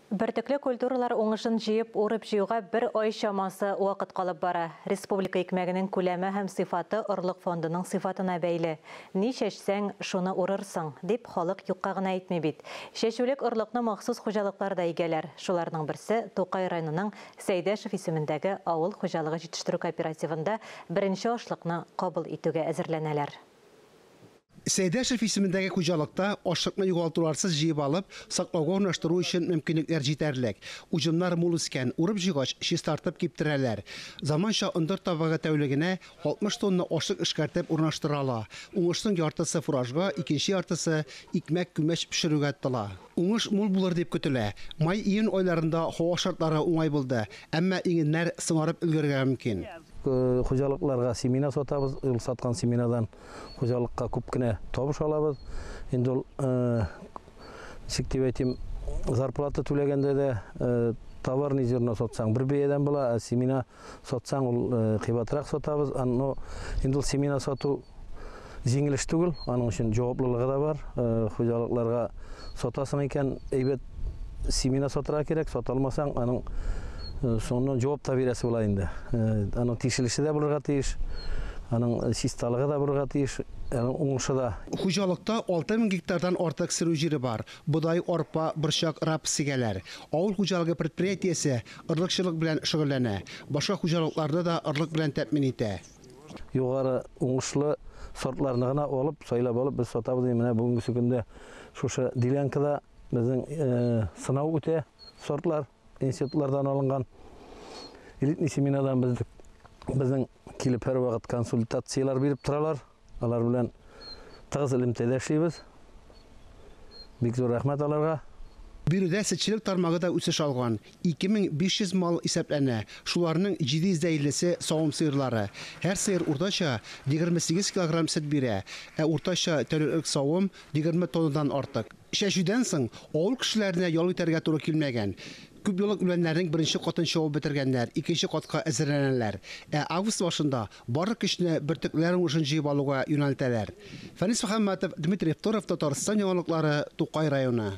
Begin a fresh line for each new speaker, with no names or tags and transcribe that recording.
Бөртекле культуралар уңышын җыеп, урып-җыюга бер ай чамасы вакыт калып бара. Республика икмәгенең күләме һәм сыйфаты орлык фондының сыйфатына бәйле. Ни чәчсәң, шуны урырсың, дип халык юкка гына әйтми бит. Чәчүлек орлыкны махсус хуҗалыклар да игәләр. Шуларның берсе Тукай районының Сәйдәшев исемендәге авыл хуҗалыгы җитештерү кооперативында беренче ашлыкны кабул итүгә әзерләнәләр.
Сәйдәшев исемендәге хуҗалыкта ашлыкны югалтуларсыз җыеп алып, саклауга урнаштыру өчен мөмкинлекләр җитәрлек. Уҗымнар мул үскән, урып җыйгач, чистартып киптерәләр. Заманча ындыр табагы тәүлегенә 60 тонна ашлык эшкәртеп урнаштыра ала. Уңышның яртысы фуражга, икенче яртысы икмәк, күмәч пешерүгә тотыла. Уңыш мул булыр дип көтелә. Май-июнь айларында һава шартлары уңай булды, әмма иңеннәр соңарып өлгерергә мөмкин.
Хуҗалыкларга семена сатабыз, ул саткан семенадан хуҗалыкка күп кенә табыш алабыз. Инде ул, ничек дип әйтим, зарплата түләгәндә дә товарный зерно сатсаң бер бәядән була, ә семена сатсаң ул кыйбатрак сатабыз. Но инде ул семена сату җиңел эш түгел, аның өчен җаваплылыгы да бар. Хуҗалыкларга сатасың икән, әйбәт семена сатырга кирәк, сата алмасаң, аның соңыннан җавап та бирәсе була инде. Аның тикшерелеше дә булырга тиеш, аның чисталыгы да булырга тиеш, аның уңышы да.
Хуҗалыкта 6000 гектардан артык сөрү җире бар. Бодай, арпа, борчак, рапс сигәләр. Авыл хуҗалыгы предприятиесе орлыкчылык белән шөгыльләнә. Башка хуҗалыкларны да орлык белән тәэмин итә.
Югары уңышлы сортларны гына алып, сайлап алып без сатабыз. Менә бүгенге көндә шушы делянкада безнең сынау үтә сортлар, институтлардан алынган. Элитный семенадан безнең килеп һәрвакыт консультацияләр биреп торалар. Алар белән тыгыз элемтәдә эшлибез. Бик зур рәхмәт аларга.
Биредә сөтчелек тармагы да үсеш алган. 2500 мал исәпләнә. Шуларның 750-се савым сыерлары. Һәр сыер уртача 28 килограмм сөт бирә, ә уртача тәүлеклек савым 20 тоннадан артык. Чәчүдән соң авыл кешеләренә ял итәргә туры килмәгән. Күпьеллык үләннәрнең беренче катын чабып бетергәннәр, икенче катка әзерләнәләр. Ә август башында барлык көчне бөртеклеләр уңышын җыеп алуга юнәлтәләр. Фәнис Мөхәммәтов, Дмитрий Второв, Татарстан яңалыклары, Тукай районы.